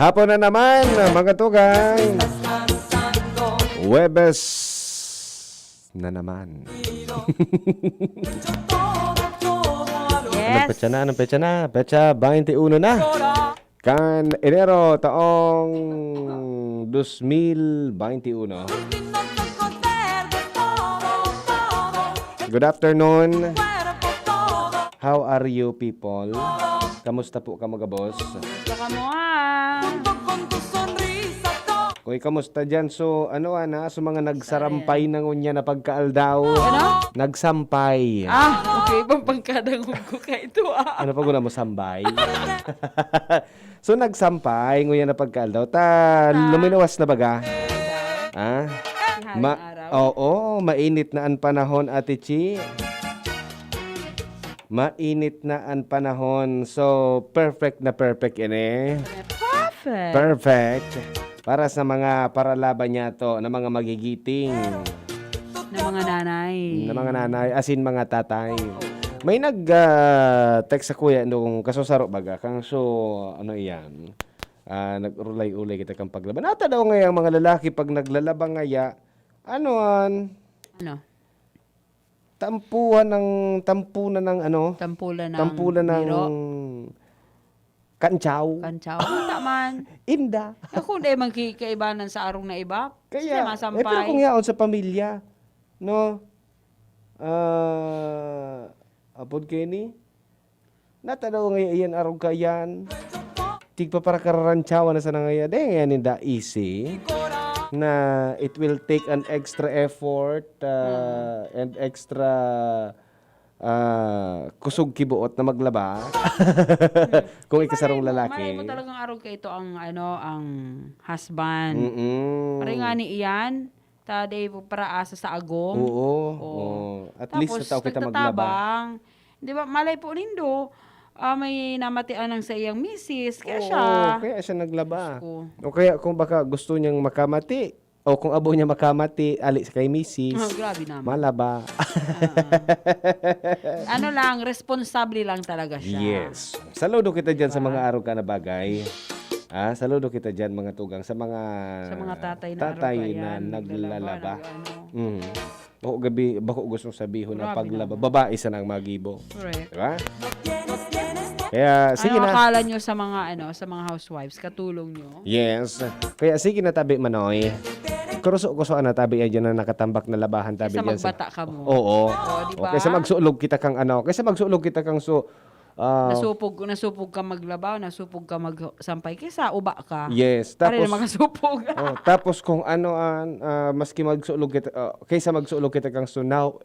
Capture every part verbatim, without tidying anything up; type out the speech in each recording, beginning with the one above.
Apo na naman, mga tugang. Huwebes na naman. Anong Yes. petsa na? Anong petsa na? Petsa twenty-one na. Kan Enero taong dos mil twenty-one. Good afternoon. How are you, people? Kamusta po kamo, gabos? Kamusta kamo, ah? Koy, kamusta diyan? So, ano, ana, so mga nagsarampay na ngunyan na pagkaaldaw? Ano? Nagsampay. Ah, okay. Ibang pangkadangog ko ka ito, ah. Ano pa guna mo, sambay? So, nagsampay, ngunyan na pagkaaldaw. Ta, Ta. luminawas na baga? Ah? Haring Ma-, araw. oo, mainit na ang panahon, Ate Chi. Mainit na ang panahon. So, perfect na perfect ini. Perfect. Perfect. Para sa mga paralaban niya to, na mga magigiting. Na mga nanay. Na mga nanay, as in mga tatay. May nag, ah, text sa kuya nung kasusaro baga, kang so, ano iyan, ah, nag-ulay-ulay kita kang paglaba. Nata daw ngaya ang mga lalaki pag naglalaba ngaya, ano an? Ano? Tampuhan ng, tampunan ng ano? Tampulan ng Tampulan ng biro? kantsaw. Kantsaw. Mata man. Inda. Ako, di man ki-, kaibanan sa arong na iba. Kaya, Sila masampay. eh, pero kung yaon sa pamilya, no? Ah, apod kayo ni? Natanaw nga iyan arog ka iyan. Tigpaparakararanchawa na sana ngaya. Dahil nga ninda easy na it will take an extra effort, ah, Hmm. and extra, ah, kusog kibuot na maglaba. Kung Di ba, ikasarong ano, lalaki. Malay mo talagang arog ka ito ang, ano, ang husband. Mm-mm. Pare nga ni iyan, ta dai paraasa sa agom. Oo, Oo. oo. At least Tapos, nataw kita maglaba. nagtatabang. Di ba, malay po nindo, ah, may namatian ng sa iyang misis, kaya Oo, siya. kaya siya naglaba. Diyos ko. O kaya kung baka gusto niyang makamati, o kung abo niya makamati, ali sa kay misis, Oh, grabe naman. malaba. Ah. Ano lang, responsable lang talaga siya. Yes. Saludo kita dyan sa Diba? mga arog ka na bagay. Ah, saludo kita dyan, mga tugang, sa mga Sa mga tatay na tatay arog ka na yan, naglalaba, naglalaba. nag-ano. Mm. Bako gabi, bako gustong sabihon na Grabe paglaba. naman. Babae sana ang magibo. Correct. Diba? Kaya, sige Ano na. akala nyo sa mga, ano, sa mga housewives? Katulong nyo? Yes. Kaya sige na tabi, Manoy. Kuruso-kuso na tabi yan dyan na nakatambak na labahan tabi Kaysa dyan sa magbata ka mo. Oo. Oo, di O, kaysa ba? magsulog kita kang ano, kaysa magsulog kita kang su-, ah, Nasupog, nasupog ka maglaba, nasupog ka magsampay, kaysa uba ka. Yes, Pare na tapos, makasupog. oh, tapos kung ano, ah, ah, maski magsulog kita, ah, kaysa magsulog kita kang su-, now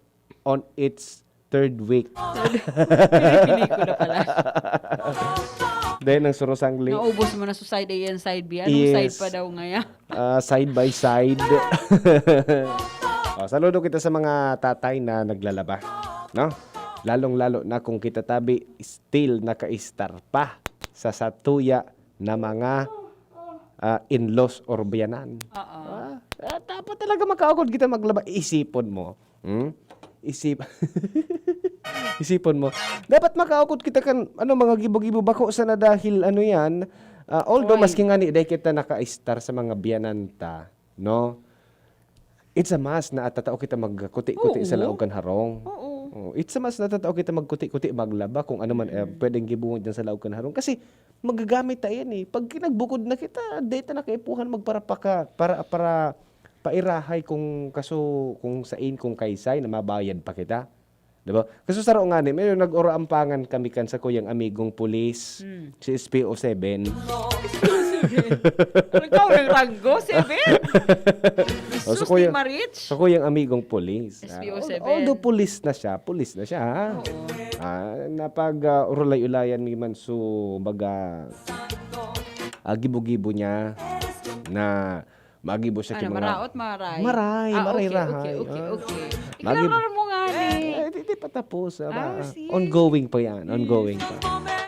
on its third week. Pili-pili ko na pala. Dahil ng surusangli. Naubos mo na sa side A and side B. Anong side Yes. pa daw ngaya? Ah, side by side. Oh, saludo kita sa mga tatay na naglalaba, no? Lalong-lalo na kung kita tabi still naka-star pa sa satuya na mga, ah, in-laws or biyanan. Oo. Ah, ah, dapat talaga makaagod kita maglaba. Isipon mo. Hmm? Isip-, isipon mo. Dapat makaagod kita kan, ano, mga gibo-gibo. Bako sana dahil, ano yan, ah, although Oy. maski nga ni, dahil kita naka-star sa mga biyanan ta, no? It's a must na atatao kita magkuti-kuti sa Oo. laog kan harong. Oo. Oh, it's a must na atatao kita magkuti-kuti, maglaba, kung ano man, eh, Mm. pwedeng gibuhon dyan sa laog kan harong. Kasi magagamit ta yan, eh. Pag kinagbukod na kita, data na kaipuhan magparapaka-, para, para pairahay kung kaso, kung sain, kung kaysay na mabayad pa kita. Diba? Kaso saro nga ni, may nag-uraampangan kami kan sa kuyang amigong pulis, Hmm. si S P O seven. Ano ka, walang ranggo? Seven? Oh, sa Jesus, kuya, di ma-reach? sa kuyang amigong pulis. S P O seven. Ah, al-, although pulis na siya, pulis na siya, ha? Oo. Ah, napag, ah, urulay-ulayan mi man, so, baga, ah, gibo-gibo niya na magibo siya Ano, ki mga maraot, maray? Maray, Ah, maray okay, rahay, okay, okay, ah. okay. Magibo. Iklaro mo nga ni. Eh, eh, di, di pa tapos, ah, Ah, ma-, sige. ongoing pa yan, Yes. ongoing pa.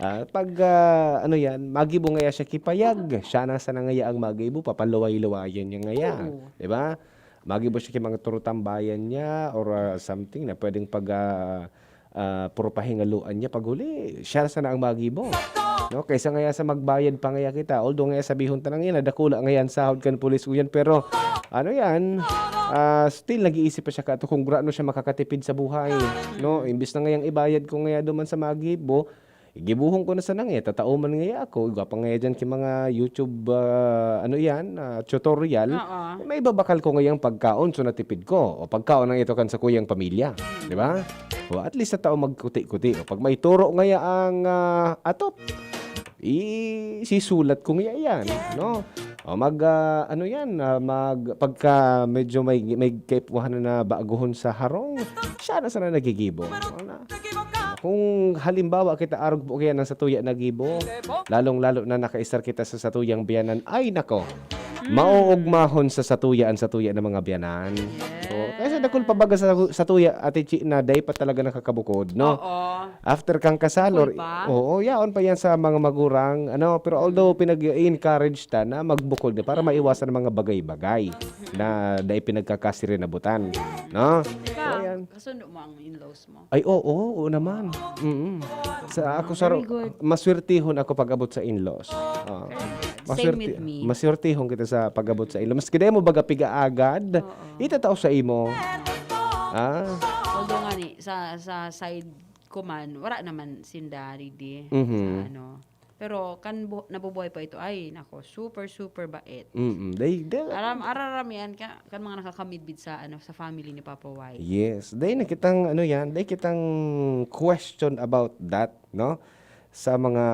Ah, pag, ah, ano yan, magibo ngaya siya ki payag, siya na sana ngaya ang magibo, papaluway-luwayan niya ngaya. Oo. Di ba? Magibo siya ki mga turutambayan niya or, ah, something na pwedeng pag, ah, ah, puro pahingaluan niya. Pag huli, siya sana ang magibo. no? Kaysa ngaya sa magbayad pa ngaya kita. Although ngaya sabihon ta na ngaya na dakula ngaya an sahod kan pulis, ngunyan, pero ano yan, ah, still nag-iisip pa siya kato kung gurano siya makakatipid sa buhay, no? Imbis na ngayang ibayad ko ngaya duman sa magibo, gibohon ko na sana ngaya, tatao man ngaya ako, igwa pa ngaya diyan ki mga YouTube, ah, ano yan, ah, tutorial, Oo. may babakal ko ngayang pagkaon, so natipid ko. O pagkaon ang ito kan sa kuyang pamilya, di ba? O at least sa tao magkuti-kuti. O pag may turo ngaya ang, ah, atop, isisulat ko ngaya yan, no? O mag, ah, ano yan, ah, mag, pagka medyo may, may kaipuhan na baguhon sa harong, siya na sana nagigibo. Ano na? Kung halimbawa kita arog po kaya ng satuya na gibo, lalong-lalo na nakaisar kita sa satuyang biyanan, ay nako, maoogmahon sa satuya ang satuya ng mga biyanan. So, kaya sa dakul pa baga sa satuya, Ate Chi, na day pa talaga nakakabukod, no? Oo. After kang kasal, or, Dakul pa? oo, yaon pa yan sa mga magurang, ano, pero although pinag-i-encourage ta na magbukod na para maiwasan ang mga bagay-bagay na dai pinagkakasirinabutan, no? Ikaw, So, yan. kasundo mo ang in-laws mo? Ay, oo, oo naman. Mm. Sa ako sa Very good. maswertehon ako pag-abot sa in-laws. Ah, Very good. Same maswerte-, with me. maswertehon kita sa pag-abot sa in-laws. Maski dai mo baga pigaagad, Oo. itatao sa imo. Ah. Although nga ni, sa, sa side ko man, wala naman sinda, ready Mhm. sa ano. Pero kan bu-, nabubuhay pa ito, ay, nako, super, super bait. Mm, they, they Aram, araramian ka, kan mga nakakamidbid sa, ano, sa family ni Papa White. Yes. Dai na kitang, ano yan, dai kitang question about that, no? Sa mga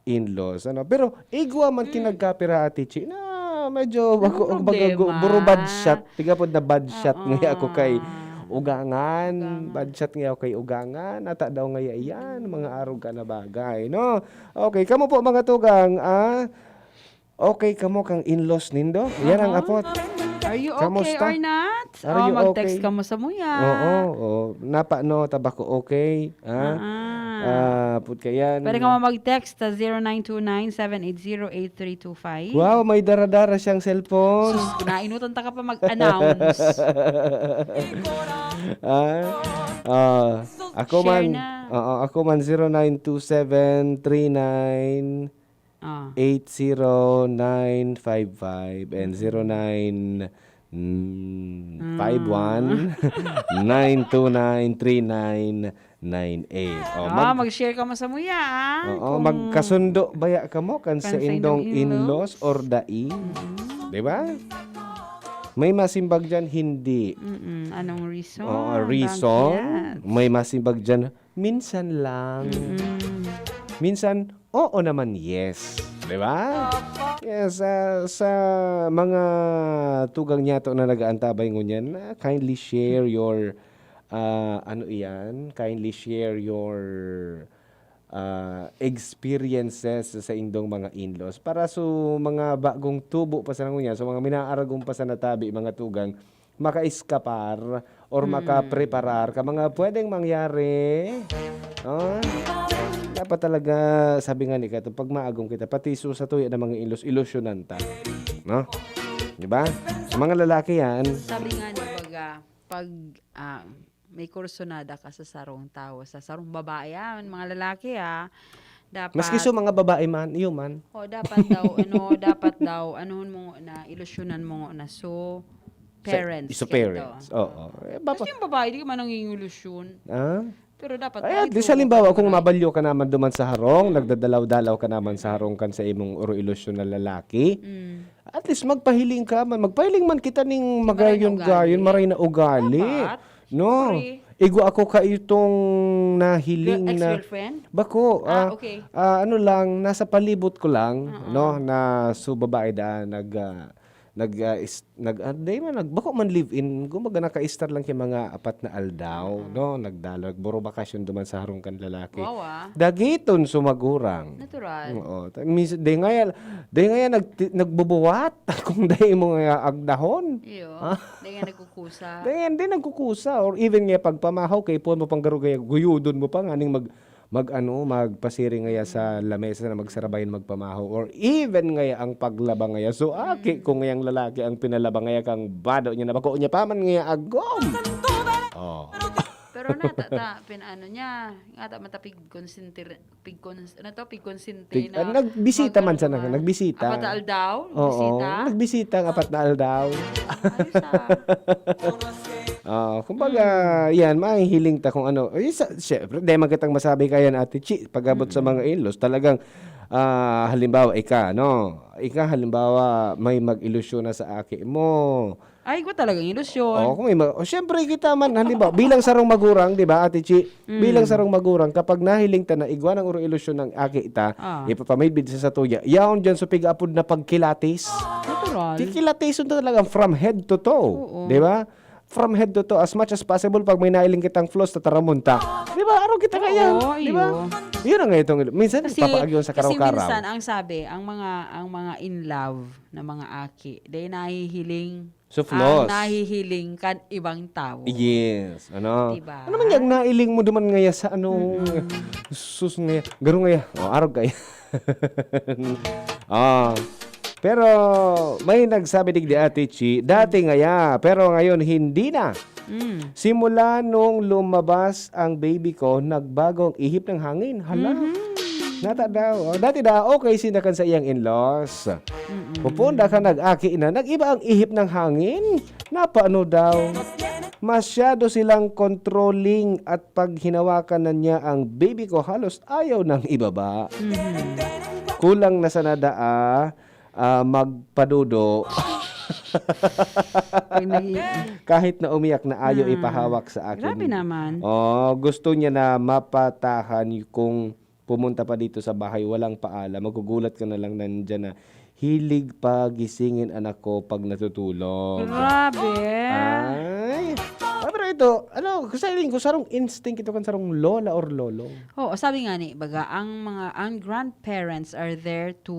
in-laws, ano? Pero igwa man Mm. kinagkapira, Ate Chi, na medyo Anong bako-, baga gu-, problema? buro bad shot. Tiga pod na bad shot Oo. ngaya ako kay ugangan. Ugangan. Bad shot ngaya ako kay ugangan. Ata daw ngaya iyan, Mm. mga arog ka na bagay, no? Okay, kamo po, mga tugang, ah, okay kamo kang in-laws nindo? Yan ang Aha. apot. Are you okay Kamusta? or not? Are Oh, you mag-text okay? kamo sa muya. Oo, oo. Napa, no, tabako okay? Ha? Ah. Ah, put ka yan. Pwede ka mo mag-text sa zero nine two nine, seven eight zero, eight three two five. Wow, may dara-dara siyang cellphone. Sus, nainutan ta ka pa mag-announce. Ah, ah, ako Share man, na. oo, ako man, zero nine two seven three nine Ah. eight zero nine five five and Mm. zero nine, mm, Ah. five one, nine two nine, three nine nine eight. Oh, Ah, mag- mag-share ka mo sa muya, ah, Oo, kung magkasundo baya kamo kan kan sa sa indong indong in-laws in-laws. or dai? Mm. Di ba? May masimbag diyan, hindi. Mm-mm. Anong reason? Oo, reason. Bakit? May masimbag diyan, minsan lang. Mm-mm. Minsan, oo naman, yes. Di ba? Yes, ah, sa mga tugang niyato na nag-aantabay ngunyan, ah, kindly share your, ah, ano iyan? Kindly share your, ah, experiences sa indong mga in-laws. Para sa mga bagong tubo pa sana ngunyan, sa mga minaaragong pa sana tabi, mga tugang, maka-eskapar or Mm. makapreparar ka mga pwedeng mangyari. Ah, dapat talaga, sabi nga ni Kato, pag maagom kita, pati su-, sa tuya na mga ilos-, ilusyonan ta. No? Di ba? Sa mga lalaki yan. Sabi nga ni baga, pag, ah, may kursunada ka sa sarong tawo, sa sarong babae, ah, mga lalaki, ah, dapat Maski sa mga babae man, iyo man. Oh, dapat daw, ano, dapat daw, anuhon mo na, ilusyonan mo na. So, Sa, parents sa kayo parents. to. Oo. Eh, Kasi bapa- yung babae, di man nangingilusyon. Ah? Pero dapat Ay, at least, halimbawa, kung mabalyo ka naman duman sa harong, nagdadalaw-dalaw ka naman sa harong kan sa imong oro ilusyon na lalaki, Mm. at least magpahiling ka man. Magpahiling man kita ning Maray na magayon-gayon, ugali. maray na ugali. Dapat. No? Siyempre. Igwa ako ka itong nahiling Girl-, na ex-girlfriend? Bako, Ah, ah, okay. ah, ano lang, nasa palibot ko lang, Oo. no, na so babae daan nag, ah, nag, ah, is-, nag, ah, di man, nag, bako man live-in, kumbaga naka-stay lang kay mga apat na aldaw, Oo. no, nagdalo, nagburo bakasyon duman sa harong kan lalaki. Wow, ah. Dagiton sumagurang. Natural. Oo. Ta-, mis-, di nga yan, di nga yan nagti-, nagbubuwat kung di mo nga agdahon. Iyo. Ah. Di nga nagkukusa. Di nga, di nagkukusa. Or even nga pagpamahaw, kay puwan mo pang garugaya, guyudon mo pa, nganing mag, mag, ano, magpasiring ngaya sa Mm. lamesa na magsarabayan magpamahaw. Or even ngaya ang paglaba ngaya. So, aki Mm. ko ngayang lalaki ang pinalaba ngaya kang bado niya na bako niya pa man ngaya agom. Oh. Pero nata ta, pin-ano niya, nga ta matapig konsintir-, pig cons-, ano to, pig konsinti Pig- na ah, nagbisita mag-, man ano sana, naman. Nagbisita. Apat na aldaw? Oo, Bisita? Nagbisita ang apat na aldaw. Ayos ah. Ah, kumbaga, yan, mahihiling ta kung ano. Eh, sa, syempre, di magandang masabi kaya na Ate Chi, pag-abot sa mga in-laws, talagang, ah, halimbawa, ika, no? Ika, halimbawa, may mag-ilusyon na sa aki mo. Ay, ko talagang ilusyon. Oo, kung may mag- o, syempre, kita man, halimbawa, bilang sarong magurang, di ba, Ate Chi? Bilang sarong magurang, kapag nahiling ta na igwa ng uro ilusyon ng aki ta, Ah. ipapamidbid sa satuya, yaon dyan sa piga-apod na pagkilatis. Natural. Kikilatison ta talaga from head to toe. Oo. Di ba? From head to toe, as much as possible, pag may nailing kitang flaws, tataramon ta. Di ba? Araw kita kaya. Oo, Di ba? iyo. Yun ang itong, minsan, Kasi, papaagyon sa kasi karaw-karaw. Minsan, ang sabi, ang mga, ang mga in love na mga aki, dahil nahihiling, So, flaws. Ang nahihiling kan ibang tao. Yes. Ano? Diba? Ano man yung nailing mo duman ngaya sa ano? Sus ngaya. Garo ngaya. O, arog kaya. Ah. Pero may nagsabi digdi, Ate Chi, dati ngaya, pero ngayon hindi na. Mm. Simula nung lumabas ang baby ko, nagbago ang ihip ng hangin. Hala. Nata daw. Oh, dati daw, okay sinda kan sa iyang in-laws. Pupunta ka nag-aki na, nag-iba ang ihip ng hangin. Napaano daw? Masyado silang controlling at pag hinawakan na niya ang baby ko, halos ayaw nang ibaba. Kulang na sana daa, ah, magpadudo. Ay, may- Kahit na umiyak na ayaw Ah, ipahawak sa akin. Grabe naman. Oh, gusto niya na mapatahan kung pumunta pa dito sa bahay, walang paalam. Magugulat ka na lang nandiyan na, "Hilig pa gisingin anak ko pag natutulog." Grabe. Ay. Ah, pero ito, ano, sa ko, sarong instinct ito kan sarong lola or lolo. Oo, sabi nga ni, baga, ang mga, ang grandparents are there to,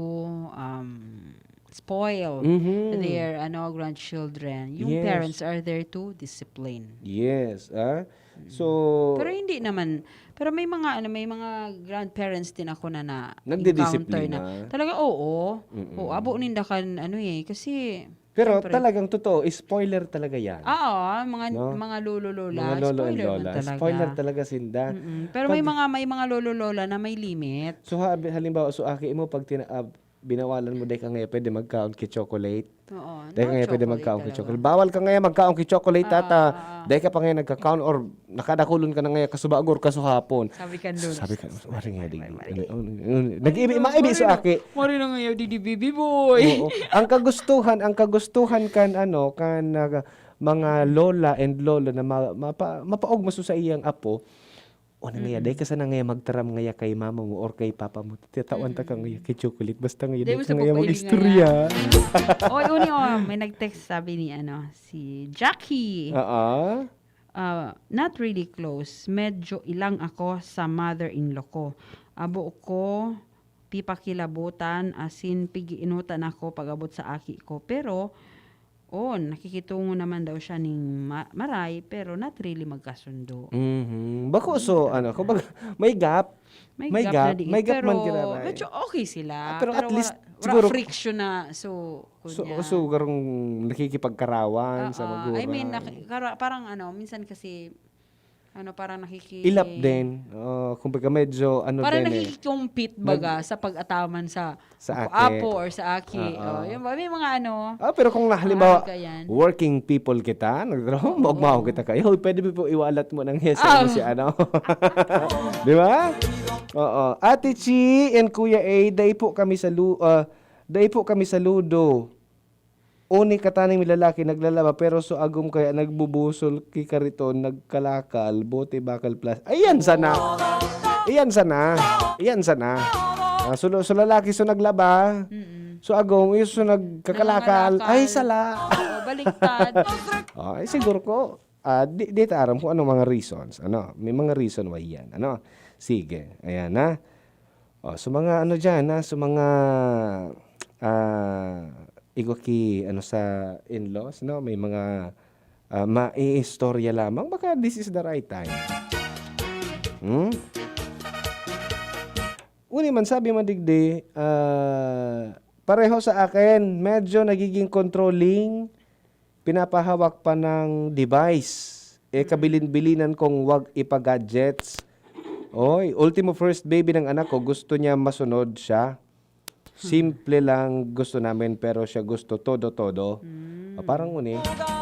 um, spoil Mhm. their, ano, grandchildren. Yung Yes. Parents are there to discipline. Yes, ah. So, Pero hindi naman, pero may mga, ano, may mga grandparents din ako na, na Nagdidisiplina. Encounter na. Talaga, oo. Mm-mm. Oo, abo ninda kan, ano eh, kasi, pero syempre. Talagang totoo, spoiler talaga yan. Oo, mga, No? mga lolo-lola, Mga lolo and spoiler man lola. Talaga. Spoiler talaga sinda. Mm-mm. Pero may Pag- mga, may mga lolo-lola na may limit. So, habi-, halimbawa, so aki mo, pag tina- ah, binawalan mo, dahil ka ngayon pwede magkaon ki chocolate. Oo. Dahil ka ngayon pwede Chocolate magkaon ki talaga. chocolate. Bawal ka ngayon magkaon ki chocolate, Ah, tata. ah, ah. Dahil ka pa ngayon nagkakaon or nakadakulon ka na ngayon, kasubago or kasuhapon. Sabi kan Lolo. Sabi ka, "Mari nga, di, Mari, mari. ano, ano, ano." Nag-ibi, maibi sa aki. Mari na ngayon, di, di, baby boy. Oo. Ang kagustuhan, ang kagustuhan kan, ano, kan, ah, mga lola and lolo na ma-, mapa-, mapaog maso sa iyang apo, o na ngaya, dahil ka sana ngaya magtaram ngaya kay mama mo or kay papa mo, tatawan ta ka ngaya kay chocolate, basta ngaya, Dahil dahil mo ka sa ngaya pagpailing mag-istorya. Oy, uni, oh, may nag-text, sabi ni, ano, si Jackie. Oo. Ah, not really close. Medyo ilang ako sa mother-in-law ko. Abo ko pipakilabotan, asin pigiinutan ako pag-abot sa aki ko. Pero, oh, nakikitungo naman daw siya ning ma-, maray, pero not really magkasundo. Mhm. Bako, so, ano, kumbaga, may gap. May, May gap, gap, na di, may gap pero man giraray. Medyo okay sila. Ah, pero at Wala, least, wala siguro, friction na, so, So, kunya. so garong nakikipagkarawan sa Ah, ah, magurang. I mean, naki-, kara-, parang ano, minsan kasi, ano, parang nakiki- Ilap din. Oh, kumbaga medyo ano Parang din eh. Nakiki-compete Mag- baga sa pag-ataman sa Sa apo, aki. Apo or sa aki. Oo. Oh, yun ba? May mga ano. Ah, pero kung halimbawa, Maaga yan. Working people kita, nagtrabaho, magmahal kita kayo, "Hoy, pwede ba po iwalat mo ng yes Ah. mo si ano?" Di ba? Oo. Ate Chi and Kuya A, dai po kami sa lu-, ah, dai po kami saludo. Uni kataning lalaki naglalaba, pero so agom kaya nagbubusol ki kariton, nagkalakal, bote, bakal, plas-, ayan sana. Ayan sana. Ayan sana. Ah, so, so lalaki so naglaba. Mm-mm. So agom, yung so nagkakalakal. Nangangalakal. Ay, sala. Oo, baliktad. Ah, ay, siguro ko, ah, di, di ta aram kung anong mga reasons. Ano? May mga reason why yan. Ano? Sige. Ayan na. Oh, so mga ano dyan, ha? So mga, ah, igwa ki, ano, sa in-laws, no? May mga, ah, maiistorya lamang. Baka this is the right time. Hmm? Uni man, sabi man digdi, ah, pareho sa akin, medyo nagiging controlling, pinapahawak pa ng device. eh, kabilin-bilinan kong wag ipa-gadgets. Oy, ultimo first baby ng anak ko, gusto niya masunod siya. Simple lang gusto namin, pero siya gusto todo-todo. Ah, parang uni,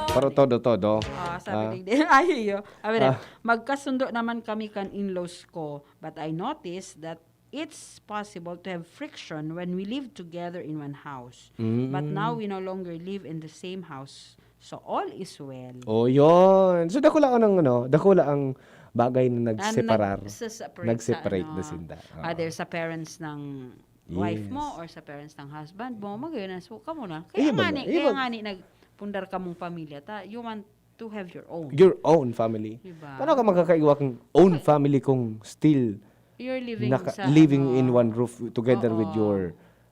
pero todo-todo. Ah, sabi Ah. ni Ding, ay, iyo. Sabi niya, Ah. "Magkasundo naman kami kan in-laws ko, but I noticed that it's possible to have friction when we live together in one house. But Mm. now we no longer live in the same house, so all is well." Oh, yun. So, dakula ang, ano, dakula ang bagay na Ah, nagseparar. nag-, sa separate sa, Nag-separate na ano, sinda. Oo. Either sa parents ng wife mo Yes. or sa parents ng husband mo, magayon na. So, kamo na. Kaya Iya, nga baga-, ni, iya, kaya bag- nga ni nagpundar kamong pamilya, ta, you want to have your own. Your own family. Diba? Paano ka makakaiwa kang own Sa family kung still You're living naka-, sa, living ano, in one roof together with oo. your,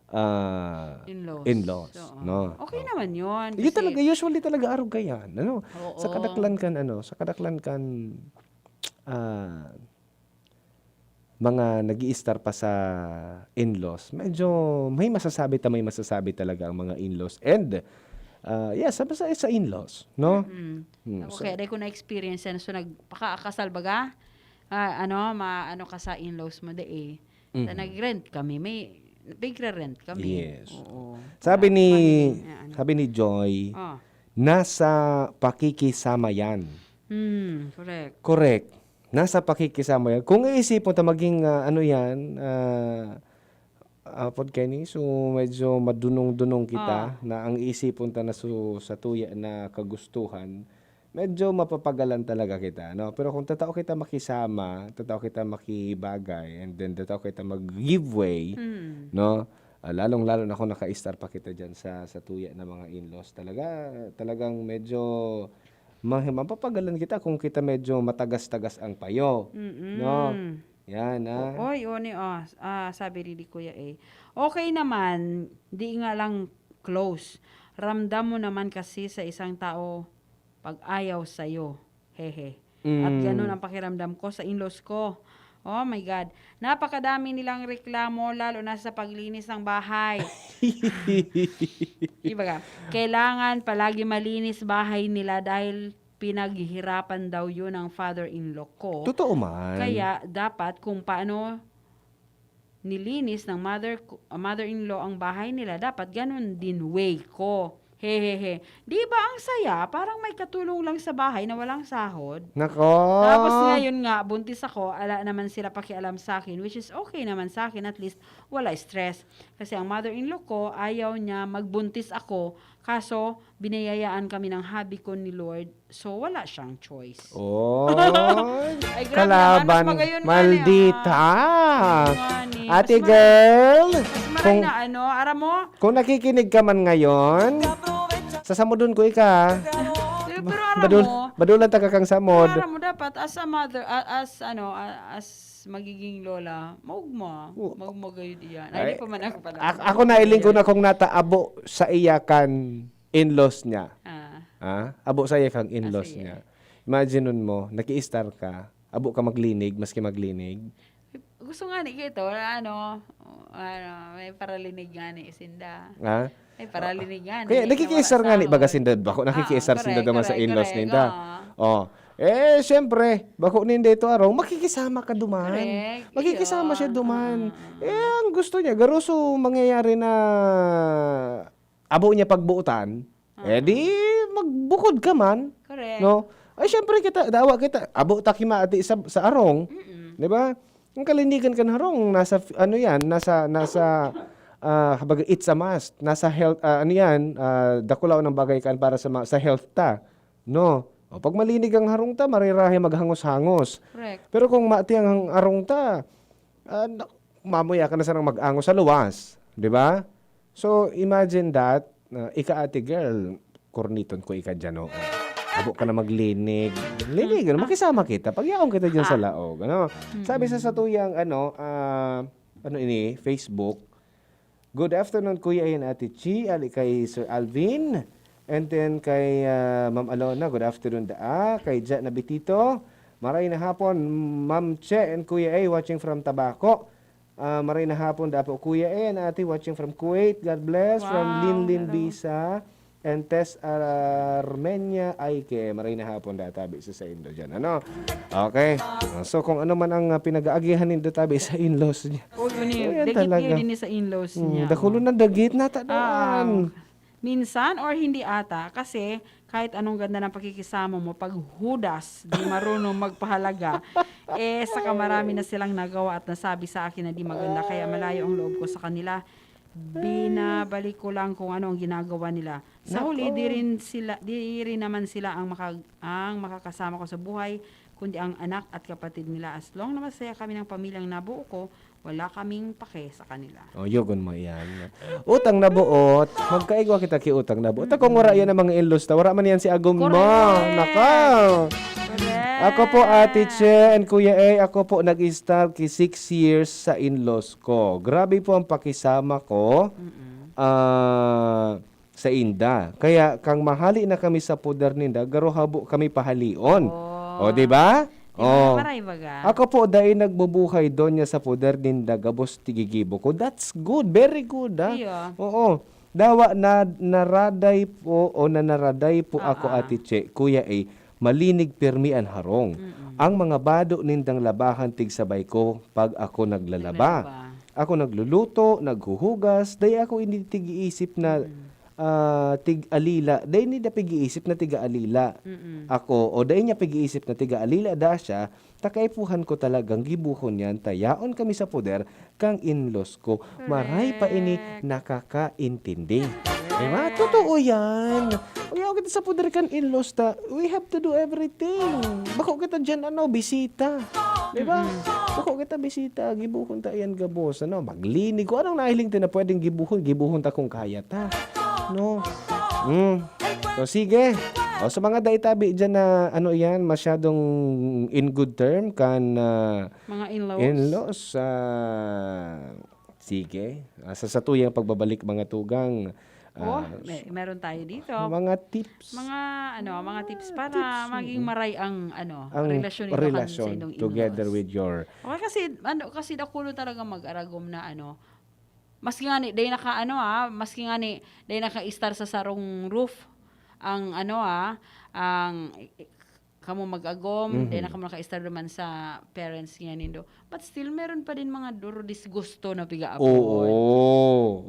ah, In-laws. in-laws, Oo. no? Okay Oh. naman yun, Yun kasi talaga, usually talaga arog ka yan, ano? Oo. Sa kadaklan kan, ano, sa kadaklan kan, ah, mga nag-iistar pa sa in-laws, medyo may masasabi ta, may masasabi talaga ang mga in-laws. And, ah, yeah, sa, sa, sa in-laws, no? Mm. Hmm, Ako so kaya dai ko na-experience yan. So, nagpakakasal baga, ah, ano, ma-, ano ka sa in-laws mo, dai eh. Sa Mhm. nag-rent kami, may, nagre-rent kami. Yes. Oo. Sabi Wala ni, pa kami, ah, ano. sabi ni Joy, Ah. "Nasa pakikisama yan." Hmm, correct. Correct. Nasa pakikisama yan. Kung iisipon ta maging, ah, ano yan, ah, apod kaini, so medyo madunong-dunong kita Ah. na ang iisipon ta na su-, satuya na kagustuhan, medyo mapapagalan talaga kita, no? Pero kung tatao kita makisama, tatao kita makibagay, and then tatao kita mag-give way, Hmm. no? Ah, lalong-lalo na kung naka-istar pa kita dyan sa, satuya na mga in-laws, talaga, talagang medyo ma-, mapapagalan kita kung kita medyo matagas-tagas ang payo, Mm-mm. no? Yan, ah. O-, oy, oni, ah, ah, sabi rin ni Kuya A, "Okay naman, di nga lang close. Ramdam mo naman kasi sa isang tao pag ayaw sa'yo. Hehe. At Mm. ganun ang pakiramdam ko sa in-laws ko. Oh my God. Napakadami nilang reklamo, lalo na sa paglinis ng bahay." Ibaga, kailangan palagi malinis bahay nila dahil pinaghihirapan daw yun ng father-in-law ko. Totoo man. Kaya dapat kung paano nilinis ng mother ko, ah, mother-in-law ang bahay nila, dapat ganun din way ko. Hehehe. Di ba ang saya? Parang may katulong lang sa bahay na walang sahod. Nako! Tapos ngayon nga, buntis ako, ala naman sila pakialam sa akin, which is okay naman sa akin, at least wala stress. Kasi ang mother-in-law ko, ayaw niya magbuntis ako, kaso biniyayaan kami ng hubby ko ni Lord, so wala siyang choice. Oh, Ay, grabe naman. Mas kalaban, magayon nga ni, maldita. ah. Magayon nga ni. Ate Mas ma-, girl, mas maray kung, na ano, aram mo? kung nakikinig ka man ngayon, sasamudon ko ika. Pero, pero aram Badul-, mo, badulan taga kang samod. pero aram mo, dapat as a mother, a-, as, ano, a-, as magiging lola, maugma. Oo. Maugma gayud iyan. Ay, Ay, di pa man ako pala. ak-, ako nailing ko na kung nataabo sa iya kan in-laws niya. Ah. Ah, abo sa iya kang in-laws Ah, sige. niya. Imagine nun mo, nakiistar ka, abo ka maglinig, maski maglinig. Gusto nga ni kito, ano, ano, may paralinig nga ni sinda. Ha? May paralinig nga ni, Kaya na wala nakikiisar nga ni sahod. baga sinda, bako, Ah, nakikiisar sinda correct, duman sa correct, in-laws correct. ninda. Oo. Oh. Eh, siyempre, bako ninda ito araw, makikisama ka duman. Correct. Makikisama Iyo. siya duman. Ah. Eh, ang gusto niya, garuso mangyayari na abo niya pagbuotan, eh, Ah. di magbukod ka man. Correct. No? Ay, siyempre kita, dawa kita, abo ta kima ati sa, sa arong, Mm-mm. di ba? Ang kalinigan kan harong, nasa, f-, ano yan, nasa, nasa, ah, habaga, it's a must. Nasa health, ah, ano yan, ah, dakulaon ng bagay kan para sa ma-, sa health ta. No? O, pag malinig ang harong ta, marirahe maghangos-hangos. Correct. Pero kung mati ang hang-, arong ta, ah, na-, mamuya ka na sanang mag-angos sa luwas, di ba? So, imagine that, ah, ika, ate girl, korniton ko ika dyan, oo. Abo ka na maglinig. Linig, ano, Ah. makisama kita. Pagyaon kita dyan sa Ah. laog, ano? Sabi sa Mm-mm. satuyang, ano, ah, ano ini, Facebook, "Good afternoon, Kuya Ian, Ate Chi, ali kay Sir Alvin, and then kay, ah, Ma'am Alona, good afternoon daa, kay Ja Nabitito, maray na hapon, Ma'am Che and Kuya A, watching from Tabaco." Ah, maray na hapon, dapo, Kuya A and Ate, watching from Kuwait. God bless. From Wow, Linlin hello. Bisa. and Tess Armenia Aike. Maray na hapon da tabi sa saindo dyan, ano? Okay. So, kung ano man ang, ah, pinag-aagihan nindo tabi sa in-laws niya. O, yun eh. Ayan Dagit talaga. Niya din sa in-laws Hmm, niya. dakulo na dagit na Ah, tadaan. minsan or hindi ata, kasi kahit anong ganda ng pakikisama mo, pag hudas, di marunong magpahalaga, eh, saka marami na silang nagawa at nasabi sa akin na di maganda, kaya malayo ang loob ko sa kanila. Binabalik ko lang kung ano ang ginagawa nila. Sa huli, di rin sila, di rin naman sila ang maka-, ang makakasama ko sa buhay, kundi ang anak at kapatid nila. As long na masaya kami ng pamilyang nabuo ko, wala kaming pake sa kanila. O, yugon mo yan. Utang na buot. Magkaigwa kita ki utang na buot. Kung wala yan ang mga in-laws ta, wala man yan si agom mo. Correct. Naka! Correct. Ako po, Ate Che and Kuya A, ako po nag-start ki six years sa in-laws ko. Grabe po ang pakisama ko. Ah, sa inda. Kaya kang mahali na kami sa poder ninda, garo habo kami pahalion. Oh. O, di ba? Di ba, maray baga? Ako po, dai nagbubuhay donya sa poder ninda, gabos tigigibo ko. That's good. Very good, ah. Iyo. Oo. Dawa na naraday po o nanaraday po ako, Ah, ah. Ate Che, Kuya A, malinig pirmi an harong. Ang mga bado nindang labahan tigsabay ko pag ako naglalaba. Naglalaba. Ako nagluluto, naghuhugas, dai ako ini tig-iisip na ah, tig-alila. Dai ninda pig-iisip na tiga-alila ako, o dai niya pig-iisip na tiga-alila da siya, ta kaipuhan ko talagang gibohon niyan, ta yaon kami sa poder kan in-laws ko. Maray pa ini nakakaintindi. Di ba? Totoo yan. Kaya kita sa poder kan in-laws ta, we have to do everything. Bako kita dyan, ano, bisita. Di ba? Bako kita bisita, gibohon ta yan gabos. Ano, maglinig. Kung anong nahiling ta na pwedeng gibohon, gibohon ta kung kaya ta. No? Mm. So, sige. O, sa mga daitabi dyan na, ano yan, masyadong in good term kan ah, Mga in-laws. in-laws, ah, sige. Ah, sa satuyang pagbabalik, mga tugang, Oh, ah, may, meron tayo dito. mga tips. Mga ano, mga tips para Tips, maging maray ang ano, Ang relasyon ninyo kan relasyon sa indong together in-laws. With your Okay, kasi ano, kasi dakulo talaga mag-aragom na ano. Maski nga ni, day naka ano ah, maski nga ni, day naka-istar sa sarong roof ang ano ah, ang kamo mag-agom, Mhm. day na kamo naka-istar naman sa parents niya nindo. But still, meron pa din mga duro disgusto na piga-apod. Oo.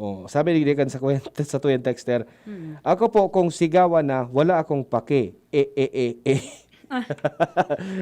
Oh. Sabi ni kan sa, kwenta, sa tuyang texter, Mm. "Ako po, kung sigawan na, wala akong pake. Eh, eh, eh, eh."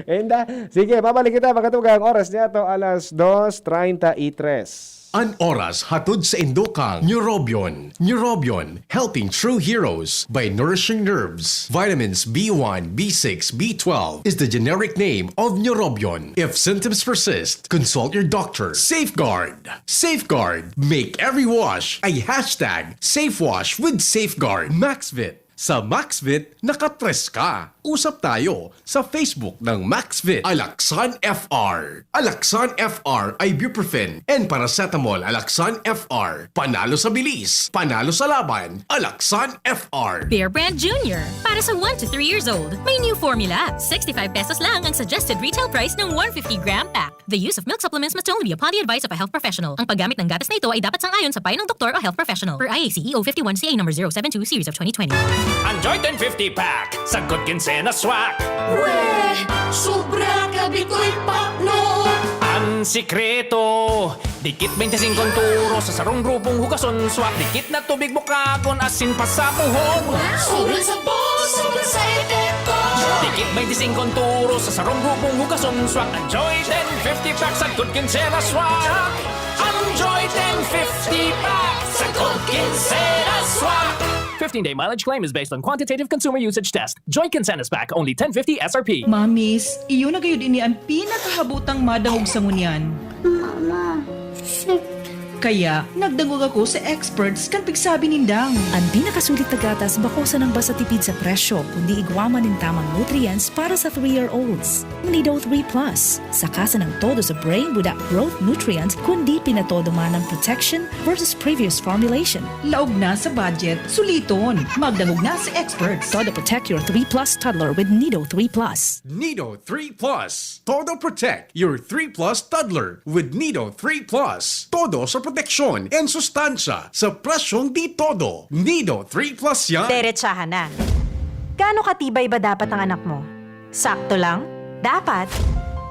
Enda. Sige, babalik kita, mga tugang. Oras niya to, alas dos treinta y tres. An oras hatod sa indokang Neurobion. Neurobion, helping true heroes by nourishing nerves. Vitamins B one, B six, B twelve is the generic name of Neurobion. If symptoms persist, consult your doctor. Safeguard. Safeguard. Make every wash a hashtag safe wash with Safeguard. Maxvit. Sa Maxvit, nakatres ka. Usap tayo sa Facebook ng Maxvit. Alaxan F R. Alaxan F R, ibuprofen and paracetamol. Alaxan F R. Panalo sa bilis, panalo sa laban. Alaxan F R. Bear Brand Junior. Para sa one to three years old, may new formula. Sixty-five pesos lang ang suggested retail price ng one fifty gram pack. The use of milk supplements must only be upon the advice of a health professional. Ang paggamit ng gatas na ito ay dapat sang-ayon sa payo ng doktor o health professional. Per I A C E O fifty-one C A number zero seven two series of twenty twenty. Ang Joy ten fifty pack, sagkod kinsenas swak. Weh! Sobra ka bitoy pakno! Ang sikreto, dikit twenty-five turo sa sarong grupong hugason swak. Dikit na tubig bukagon, asin pasabuhon. Sobrang sabor, sobrang sa epekto! Dikit twenty-five turo sa sarong grupong hugason swak. Ang Joy ten fifty pack, sagkod kinsenas swak. Ang Joy ten fifty pack, sagkod kinsenas swak. Fifteen-day mileage claim is based on quantitative consumer usage test. Joy Kinsenas Pack, only ten fifty S R P. Mamis, iyo na gayud ini an pinakahabotang madangog sa ngunyan. Mama, sick. Kaya, nagdangog ako sa experts kan pigsabi nindang. An pinakasulit na gatas bako sanang basta tipid sa presyo, kundi igwa man nin tamang nutrients para sa three-year-olds. Nido three Plus. Saka sanang todo sa brain buda growth nutrients, kundi pinatodo man ang protection versus previous formulation. Laog na sa budget, suliton. Magdangog na sa experts. Todo protect your three plus toddler with Nido three Plus. Nido three Plus. Todo protect your three plus toddler with Nido three Plus. Todo sa proteksyon and sustansya sa presyong di todo. Nido three plus yan. Derechahan na. Gaano katibay ba dapat ang anak mo? Sakto lang? Dapat?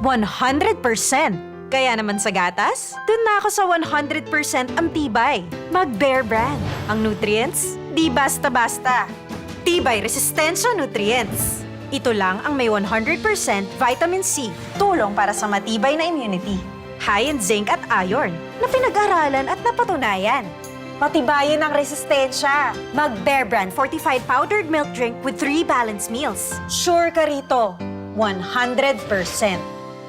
One hundred percent! Kaya naman sa gatas, dun na ako sa one hundred percent ang tibay. Mag Bear Brand. Ang nutrients, di basta-basta. Tibay Resistensya Nutrients. Ito lang ang may one hundred percent vitamin C, tulong para sa matibay na immunity. High in zinc at iron, na pinag-aralan at napatunayan. Patibayin ang resistensya. Mag Bear Brand fortified powdered milk drink with three balanced meals. Sure ka rito, one hundred percent.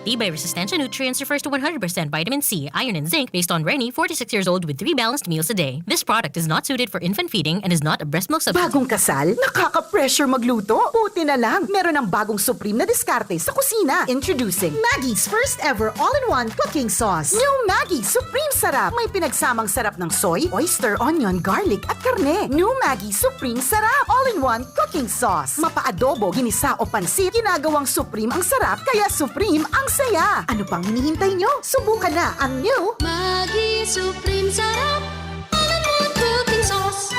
Tibay Resistensya Nutrients refers to one hundred percent vitamin C, iron, and zinc based on Reni, forty-six years old, with three balanced meals a day. This product is not suited for infant feeding and is not a breast milk substitute. Bagong kasal? Nakaka-pressure magluto? Buti na lang, meron ng bagong supreme na diskarte sa kusina. Introducing Maggi's first ever all-in-one cooking sauce. New Maggi Supreme Sarap. May pinagsamang sarap ng soy, oyster, onion, garlic, at karne. New Maggi Supreme Sarap. All-in-one cooking sauce. Mapa-adobo, ginisa o pansit, ginagawang supreme ang sarap, kaya supreme ang saya. Ano pang hinihintay nyo? Subukan na ang new Maggi Supreme Sarap. All-in-one cooking sauce.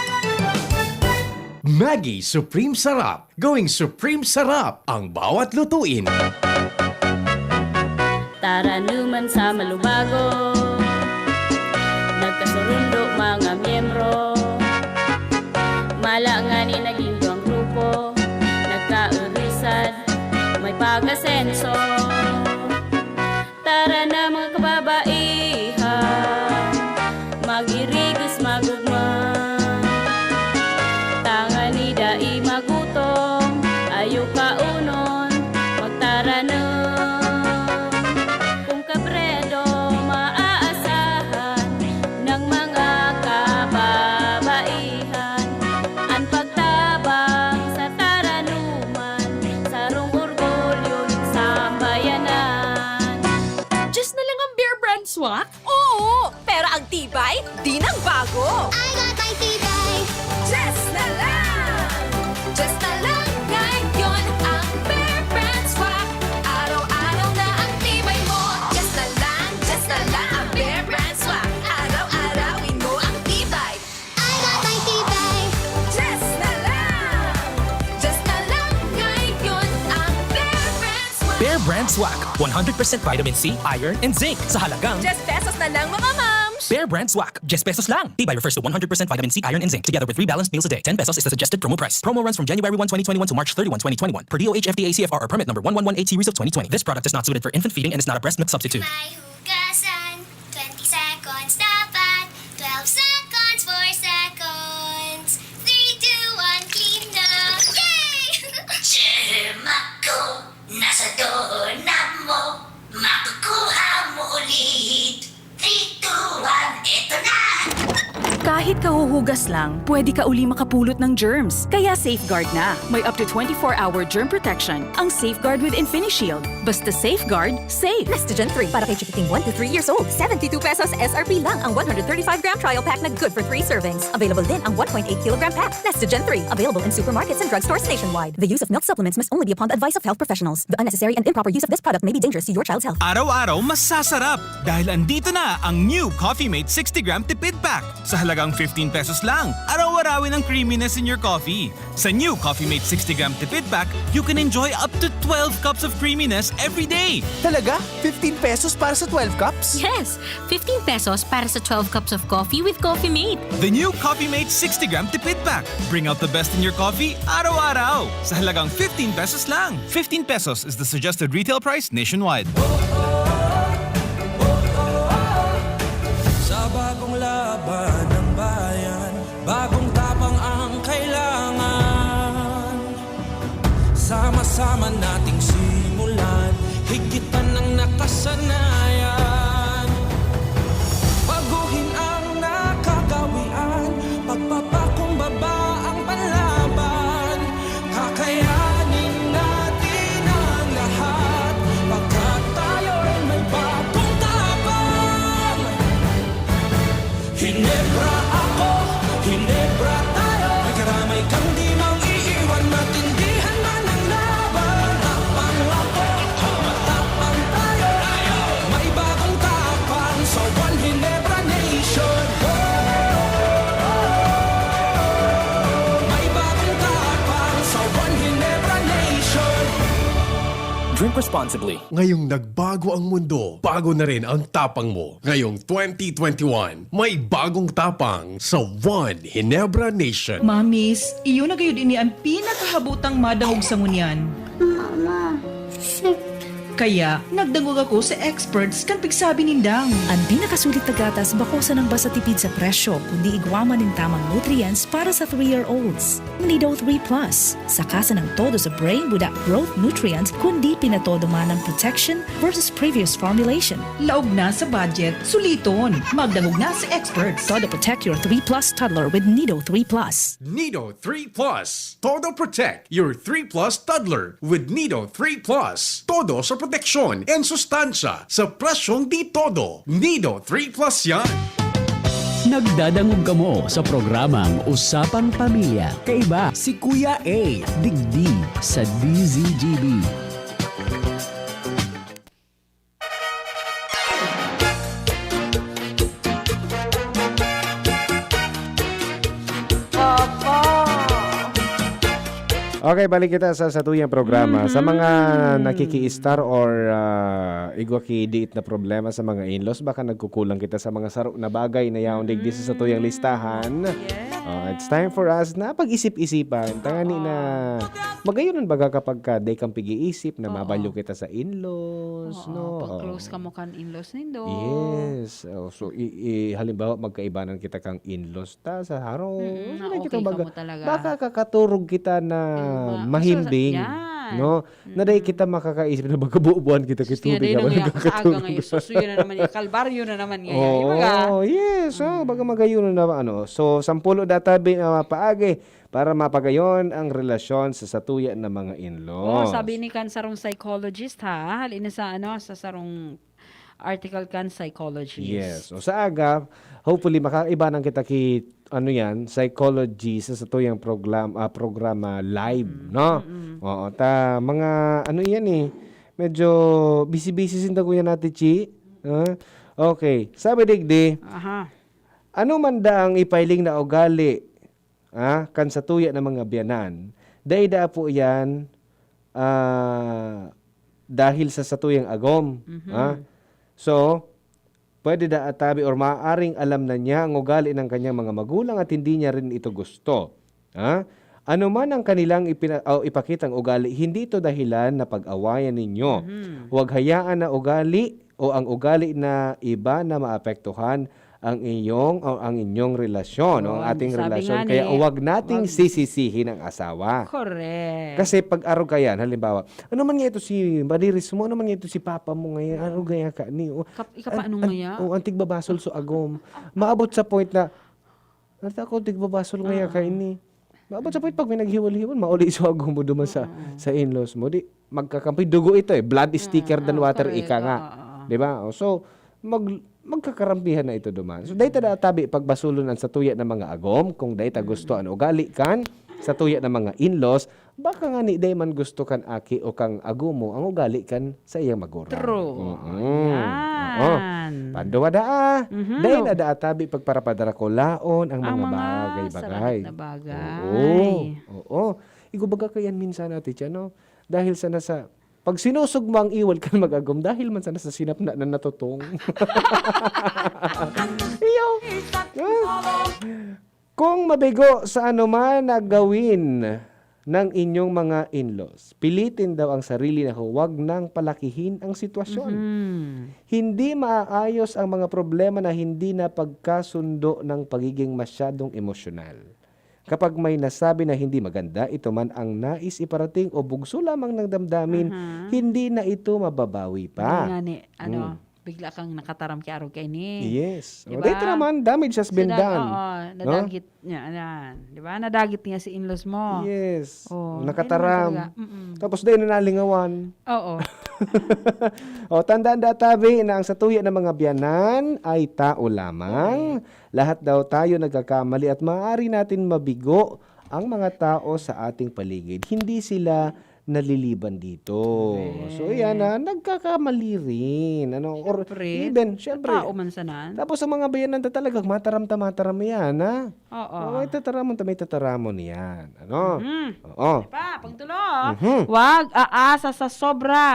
Maggi Supreme Sarap. Gawing Supreme Sarap ang bawat lutuin. Taranuman sa malubago, nagkasurundo mga miyembro. Mala ngani naging duwang grupo, nagkaurusad, may pag-asenso. Tara na, mga kababaihan, mag-irigos, mag-ugma. Tangani dai magutom, ayo kaunon, magtaranom. Kun kabredo maaasahan ng mga kababaihan, an pagtabang sa taranuman, sarong orgulyo nin sambayanan. Just na lang ang Bear Brand Swak? Oo, pero ang tibay, di nagbago. I got my tibay. Just na lang! Just na lang ngayon ang Bear Brand Swak. Araw-araw na ang tibay mo. Just na lang, just na lang ang Bear Brand Swak. Araw-arawin mo ang tibay. I got my tibay. Just na lang! Just na lang ngayon ang Bear Brand Swak. Bear Brand Swak, one hundred percent vitamin C, iron, and zinc sa halagang Diyes pesos na lang, mga mams! Bear Brand Swak, diyes pesos lang. Tibay refers to one hundred percent vitamin C, iron, and zinc, together with three balanced meals a day. Ten pesos is the suggested promo price. Promo runs from January one, twenty twenty-one to March thirty-one, twenty twenty-one, per D O H F D A C F R or permit number one one one eight series of twenty twenty. This product is not suited for infant feeding and is not a breast milk substitute. May hugasan, twenty seconds dapat, twelve seconds, four seconds, three, two, one, clean na! Yay! Germ ako, nasa doorknob mo, makukuha mo ulit. Three, two, one, eto na! Kahit kahuhugas lang, pwede ka uli makapulot ng germs. Kaya Safeguard na. May up to twenty-four hour germ protection ang Safeguard with InfiniShield. Basta Safeguard, safe. Nestogen three para kay chikiting one to three years old. Seventy-two pesos S R P lang ang one hundred thirty-five gram trial pack na good for three servings. Available din ang one point eight kilogram pack. Nestogen three. Available in supermarkets and drugstores nationwide. The use of milk supplements must only be upon the advice of health professionals. The unnecessary and improper use of this product may be dangerous to your child's health. Araw-araw masasarap dahil andito na ang new Coffee Mate sixty gram tipid pack. Sa halagang fifteen pesos lang, araw-arawin ang creaminess in your coffee. Sa new Coffee Mate sixty gram tipid pack, you can enjoy up to twelve cups of creaminess every day. Talaga? Fifteen pesos para sa twelve cups? Yes! Fifteen pesos para sa twelve cups of coffee with Coffee Mate. The new Coffee Mate sixty gram tipid pack. Bring out the best in your coffee araw-araw. Sa halagang fifteen pesos lang. Fifteen pesos is the suggested retail price nationwide. Sa bagong laban ng bayan, bagong tapang ang kailangan. Sama-sama nating simulan, higit pa ng nakasanayan. Baguhin ang nakakawian, pagpapakumbaba ang panlaban. Kakayanin natin ang lahat, pagkat tayo'y may bagong tapang. Hinebra ako, Hinebra tayo. May karamay kang di mang iiwan, matindihan man ang laban. Matapang ako, matapang tayo. May bago Drink responsibly. Ngayong nagbago ang mundo, bago na rin ang tapang mo. Ngayong twenty twenty-one, may bagong tapang sa One Ginebra Nation. Mamis, iyo na gayud ini an pinakahabotang madangog sa ngunyan. Mama, sip. Kaya, nagdangog ako sa experts kan pigsabi nindang. An pinakasulit na gatas bako sanang basta tipid sa presyo, kundi igwa man nin tamang nutrients para sa three-year-olds. Nido three Plus, saka sanang todo sa brain without growth nutrients, kundi pinatodo man ang protection versus previous formulation. Laog na sa budget, suliton. Magdangog na sa experts. Todo protect your three plus toddler with Nido three Plus. Nido three Plus. Todo protect your three plus toddler with Nido three Plus. Todo sa proteksyon and sustansya sa presyong di todo. Nido three Plus yan. Nagdadangog kamo sa programang Usapang Pamilya. Kaiba si Kuya A, digdi sa D Z G B. Okay, balik kita sa satuyang programa. Sa mga Mhm. nakiki-star or, ah, igwa ki diit na problema sa mga in-laws, baka nagkukulang kita sa mga saro na bagay na yaon digdi sa satuyang listahan. Yes. Ah, it's time for us na pag-isip-isipan. Tangani na Oo. magayon baga kapag ka day kang pag-iisip na Oo. mabalyo kita sa in-laws, Oo, no? pag Oo. close ka mo kan in-laws nindo. Yes. Oh, so, i-, i-, halimbawa, magkaibanan kita kang in-laws ta sa harong. Mm, na Wala okay kitang ka baga-, mo talaga. makakakaturog kita na Yung ma-, mahimbing, yan. no? Na dai Mm. kita makakaisip na magkabubuan kita Sus, kitubig nga, dai habang nang iya, nagkakaturog. kaaga ngayon. Sus, yun na naman, yung kalbaryo na naman ngayon. Yung mga Oo, yes. Oh, baga Mm. magayon na naman, ano. So, sampulo data bi-, ah, paagi para mapagayon ang relasyon sa satuya na mga in-laws. Oh, sabi ni kan sarong psychologist, ha? Halin na sa, ano, sa sarong article kan psychologist. Yes. O sa aga, hopefully, makaibanan kita ki, ano yan, psychology sa satuyang program-, ah, programa live, Mm. no? Mm-mm. Oo, ta, mga, ano yan eh, medyo busy-busy sinda, Kuya Nati Chi. Ah, okay. Sabi digdi, Aha. ano man da ang ipailing na ugali, ah, kan satuya na mga biyanan, dai da po yan, ah, dahil sa satuyang agom, Mhm. ah. So, pwede da atabi or maaaring alam na niya ang ugali ng kanyang mga magulang at hindi niya rin ito gusto, ah. Ano man ang kanilang ipina-, o ipakitang ugali, hindi ito dahilan na pag-awayan ninyo. Mhm. Huwag hayaan na ugali o ang ugali na iba na maapektuhan ang inyong, o ang inyong relasyon, o ang Oo, ating sabi relasyon. nga Kaya ni, huwag nating wag sisisihin ang asawa. Correct. Kasi pag arog ka yan, halimbawa, "Ano man nga ito si madiris mo? Ano man nga ito si papa mo ngayon? Arog kaya ka ni? O, Kap-, ikapaano an-, an-, ngaya? o, ang tigbabasol so agom." Maabot sa point na, "Nata ako, tigbabasol ngaya ka Oo. ini." Maabot sa point, pag may naghiwal-hiwal, mauli so agom mo duman sa, Oo. sa in-laws mo. Di, magkakampi. Dugo ito eh. Blood is thicker Oo, than oo, water, correct. ika nga. Oo, oo. Di ba? O, so, mag-, magkakarampihan na ito duman. So, dai ta da tabi pagbasulon ang satuya na mga agom, kung dai ta gusto Mm. ang ugali kan satuya na mga in-laws, baka nga ni dai man gusto kan aki o kang agom mo ang ugali kan sa iyang magurang. True. Mm-mm. Yan. Oo. Panduwa daa, Mhm. dai na daa tabi pagparapadrakulaon ang Ang mga mga bagay-bagay. sarakit na bagay. Oo. Oo. Igo baga kayan minsan, Ate Cha, no? Dahil sana sa, pag sinusog mo ang iwal kan mag-agom, dahil man sana sa sinapna na natutong. Iyo. Ah. Kung mabigo sa anuman na gawin ng inyong mga in-laws, pilitin daw ang sarili na huwag nang palakihin ang sitwasyon. Mhm. Hindi maaayos ang mga problema na hindi napagkasundo ng pagiging masyadong emosyonal. Kapag may nasabi na hindi maganda, ito man ang nais iparating o bugso lamang ng damdamin, Aha. hindi na ito mababawi pa. Hindi nga ni, ano, Hmm. bigla kang nakataram ki arog kaini. Yes. Di O, ba? dahil naman, damage has So, been dag-, done. oo, No? nadagit niya, yan. Di ba? Nadagit niya si in-laws mo. Yes. Oh, Nakataram. kaya naman talaga. Mm-mm. Tapos dahil na nalingawan. Oo. O, tandaan da, tabi, na ang satuya ng mga biyanan ay tao lamang. Okay. Lahat daw tayo nagkakamali at maaari natin mabigo ang mga tao sa ating paligid. Hindi sila naliliban dito. So, yan Correct. na, nagkakamali rin. Ano, or Siyempre, even, siyempre, tao man sanan. tapos ang mga biyanan na talagang mataram ta mataram yan, ha? Oo. Oo, may tataramon ta, may tataramon yan. Ano? Mhm. Oo. Ano pa? Pangtulo, Mhm. wag aasa sa sobra.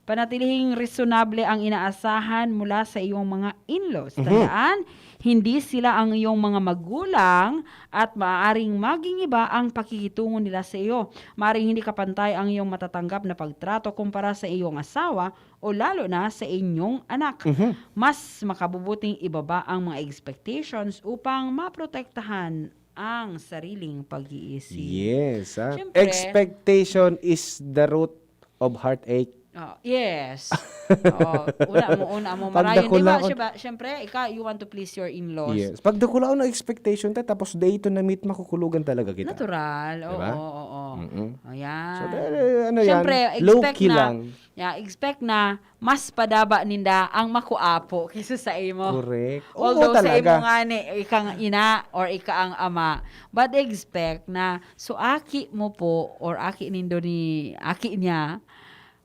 Panatilihing resonable ang inaasahan mula sa iyong mga in-laws. Mhm. Tandaan, hindi sila ang iyong mga magulang at maaaring maging iba ang pakikitungo nila sa iyo. Maaaring hindi kapantay ang iyong matatanggap na pagtrato kumpara sa iyong asawa o lalo na sa inyong anak. Mhm. Mas makabubuting ibaba ang mga expectations upang maprotektahan ang sariling pag-iisip. Yes, ah. Siyempre, Expectation is the root of heartache. Oh, yes. Oo. Una mo, una mo. Pag Marayon, di ba? dakulaon. Siya ba? Siyempre, ika, you want to please your in-laws. Yes. Pag dakulaon ang expectation ta, tapos dito na meet, makukulugan talaga kita. Natural. Di ba? Oo, oo, oo. Mm-mm. Ayan. So, dahil, ano yan, Siyempre, expect low-key na, lang. yeah, expect na mas padaba ninda ang makuapo kaysa sa imo. Correct. Oo, Although sa talaga. imo nga ni, ikang ina or ika ang ama, but expect na, so, aki mo po or aki nindo ni, aki niya,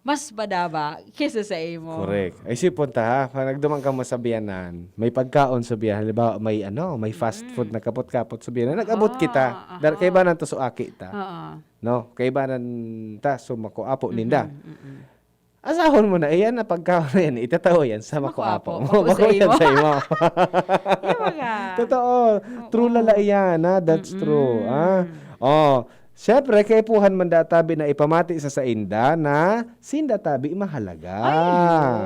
mas padaba kaysa sa imo. Correct. Ay, sipon ta, ha? Pag nagduman ka mo sa biyanan, may pagkaon sa biyanan. Halimbawa, may ano, may fast Mm. food na kapot-kapot sa biyanan. Nag-abot Ah, kita. Dar-, aha. kaibanan to sa aki ta. Oo. No? Kaibanan ta, so makuapo ninda. Mm-mm, mm-mm. Asahon mo na, iyan na pagkaon na yan, itataw yan sa Sa makuapo makuapo. mo. Bako Bako sa yan imo. sa imo. Di ba nga? Totoo. Oo. True lala iyan, ha? That's true, Mm-mm. ah. Oh, siyempre, kaipuhan man da tabi na ipamati sa sainda na sinda tabi mahalaga. Ay,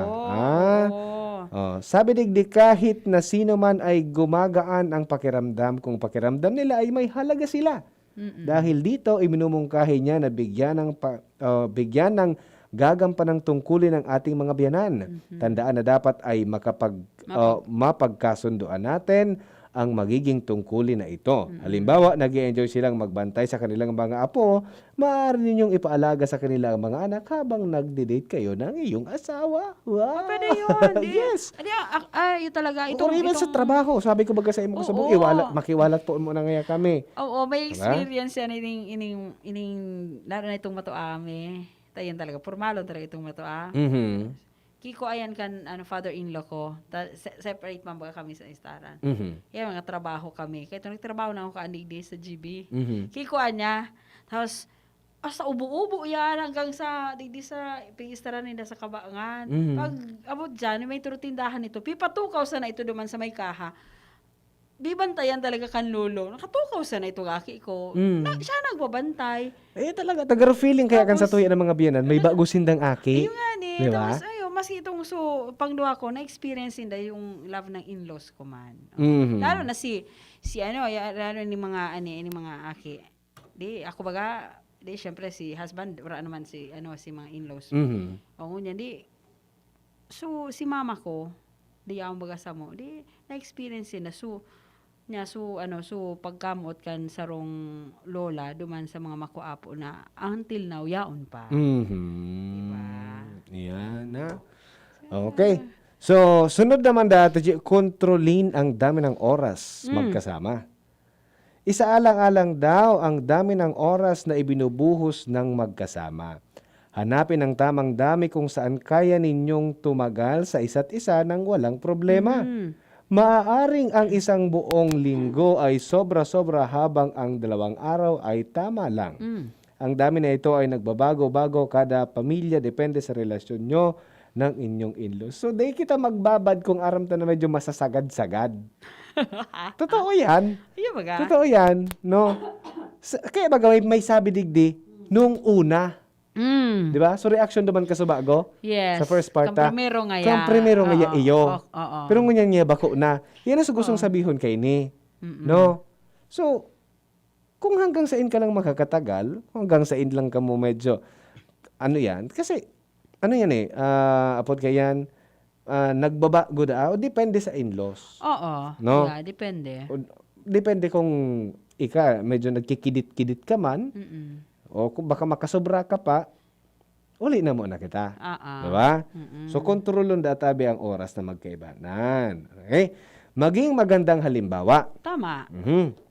oo. Ah. Oo. Oh, sabi digdi, kahit na sino man ay gumagaan ang pakiramdam kung pakiramdam nila ay may halaga sila. Mm-mm. Dahil dito, iminumungkahi niya na bigyan ng pa-, ah, bigyan ng gagampanang tungkulin ang ating mga biyanan. Mhm. Tandaan na dapat ay makapag-, Mapag- ah, mapagkasundoan natin ang magiging tungkulin na ito. Mm. Halimbawa, nag-e-enjoy silang magbantay sa kanilang mga apo, maaari ninyong ipaalaga sa kanila ang mga anak habang nagde-date kayo ng iyong asawa. Wow! Ah, pwede yun. Di, Yes. di, ah, ah, ah, yun talaga. Or Itong, even sa itong trabaho, sabi ko baga sa imo, sa Oo. iwala-, makiwalat po muna ngaya kami. Oo, may Diba? experience yan, ining, ining, ining, lalo na itong matua, may, tayan talaga, pormalon talaga itong matua. Mhm. Kiko ayan kan, ano, father-in-law ko, ta-, se-, separate man baga kami sa istaran. Mhm. Yan, mga trabaho kami. Kaya itong nagtrabaho na ako kaandig di sa G B. Mhm. Kiko niya, tapos, hasta ubo-ubo yan, hanggang sa, digdi sa, pag-istaran ninda sa kabangan. Mhm. Pag abot dyan, may turo tindahan ito. Pipatukaw sana ito duman sa may kaha. Bibantayan talaga kan lolo. Nakatukaw sana ito, gaki ko. Mm. Na, siya nagbabantay. Eh, talaga, taga-feeling kaya kan sa Tapos, tuya ng mga biyanan, may ano, bago sindang aki. Ayun nga ni. Di ba? Tapos, ayun, mas itong so, pangduwa ko, na-experience ninda yung love ng in-laws ko man. Mhm. Lalo na si, si ano, ya-, lalo ni mga, ani, ni mga aki. Di, ako baga, di, syempre, si husband, wala naman si, ano, si mga in-laws. Mhm. O, ngunyan, di, so, si mama ko, di yaon baga samo, di, na-experience na. So, niya, so, ano, so, pagkamoot kan sarong lola, duman sa mga makuapo na, until now, yaon pa. Mhm. Diba? Yan, ha? Okay. So, sunod naman dati, G, kontrolin ang dami ng oras Mm. magkasama. Isaalang-alang daw ang dami ng oras na ibinubuhos ng magkasama. Hanapin ang tamang dami kung saan kaya ninyong tumagal sa isa't isa nang walang problema. Mm. Maaaring ang isang buong linggo ay sobra-sobra habang ang dalawang araw ay tama lang. Mm. Ang dami na ito ay nagbabago-bago kada pamilya, depende sa relasyon nyo ng inyong in-laws. So, di kita magbabad kung aram ta na medyo masasagad-sagad. Totoo yan. Iya baga? Totoo yan, no? Sa, kaya baga may, may sabi digdi, nung una. Mm. Di ba? So, reaction naman ka sa bago? Yes. Sa first part, Kan ah, primero nga kan ya. primero nga ya Oo. iyo. Oo, oo. Pero ngunyan niya bako na. Yan ang gustong Oo. sabihon kay ni. Mm-mm. No? So, kung hanggang sain ka lang makakatagal, hanggang sain lang ka mo medyo, ano yan? Kasi, ano yan eh, ah, apod ka yan, ah, nagbabago da, o depende sa in-laws. Oo. No? Yeah, depende. O, depende kung ika, medyo nagkikidit-kidit ka man, Mm-mm. o kung baka makasobra ka pa, uli na muna kita. Ah, ah. Diba? Mm-mm. So, kontrolon da tabi ang oras na magkaibanan. Okay? Maging magandang halimbawa. Tama. Mhm.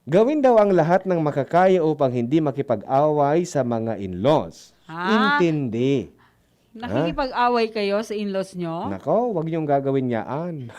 Gawin daw ang lahat ng makakaya upang hindi makipag-away sa mga in-laws. Ah. Intindi. Ha? Nakikipag-away kayo sa in-laws nyo? Nako, wag niyong gagawin yaan.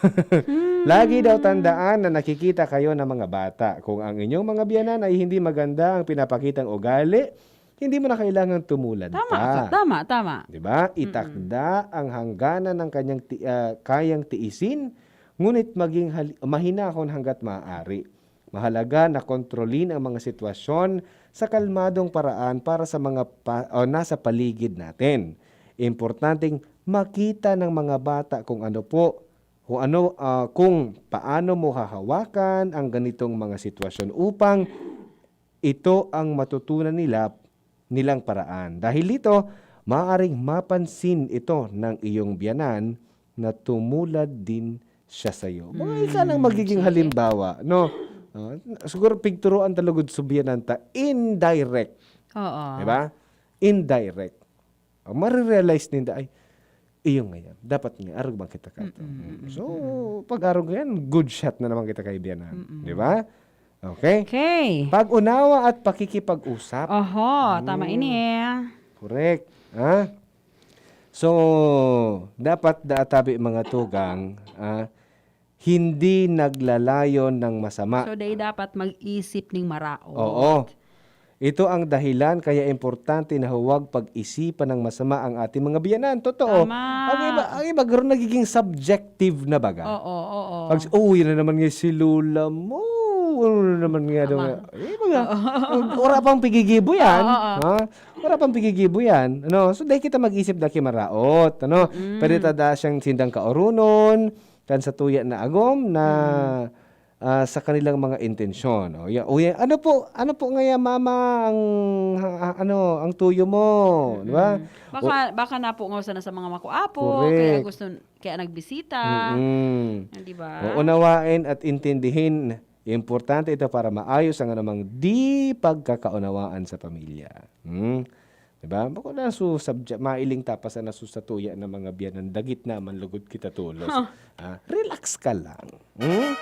Lagi daw tandaan na nakikita kayo ng mga bata. Kung ang inyong mga biyanan ay hindi maganda ang pinapakitang ugali, hindi mo na kailangang tumulad Tama pa. ka, tama, tama. Di ba? Itakda ang hangganan ng kanyang ti- ah, kayang tiisin, ngunit maging hali- mahinahon hanggat maaari. Mahalaga na kontrolin ang mga sitwasyon sa kalmadong paraan para sa mga pa- o nasa paligid natin. Importanteng makita ng mga bata kung ano po, kung ano, ah, kung paano mo hahawakan ang ganitong mga sitwasyon upang ito ang matutunan nila, nilang paraan. Dahil dito, maaaring mapansin ito ng iyong biyanan na tumulad din siya sa'yo. Mga ika nang magiging halimbawa, no? Ah, siguro pigturuan ta lugod sa biyanan ta, indirect. Oo. Di ba? Indirect. Ang marirealize ninda ay, iyo ngayan. Dapat nga, arog man kita kato. Mm, mm, So, pag arog yan, good shot na naman kita kay biyanan. Mm-mm. Di ba? Okay? Okay. Pag-unawa at pakikipag-usap. Oho, tama ini. Correct. Ha? So, dapat daatabi mga tugang, ah, hindi naglalayon ng masama. So, they dapat mag-isip ning maraot. Oo. Ito ang dahilan kaya importante na huwag pag-isipan ng masama ang ating mga biyanan. Totoo. Tama. Ang iba, ang iba garo nagiging subjective na baga. Oo, oo. Pag, oh, yun na naman nga si Lola mo. Ano na naman nga daw Ama. nga. Eh, baga, wala pang pigigibo yan. Oo, oo. Ha? Wala pang pigigibo yan. Ano? So, dahil kita mag-isip na kimaraot. Ano? Mm. Pwede tada siyang sindang kaorunon, kan sa tuya na agom na ah, sa kanilang mga intensyon. O, ya, o ya, ano po, ano po ngaya, mama, ang ha- ha- ano, ang tuyo mo, di ba? Mm. Baka baka napungaw sana sa mga makuapo, Correct. kaya gusto kaya nagbisita, Mm. di ba? O, unawain at intindihin. Importante ito para maayos ang anumang di pagkakaunawaan sa pamilya. Hmm? Di ba? Bako na su subject, mailing tapos na su satuya ng mga biyanan, dagit naman lugod kita tulos. Ah, relax ka lang. Hmm?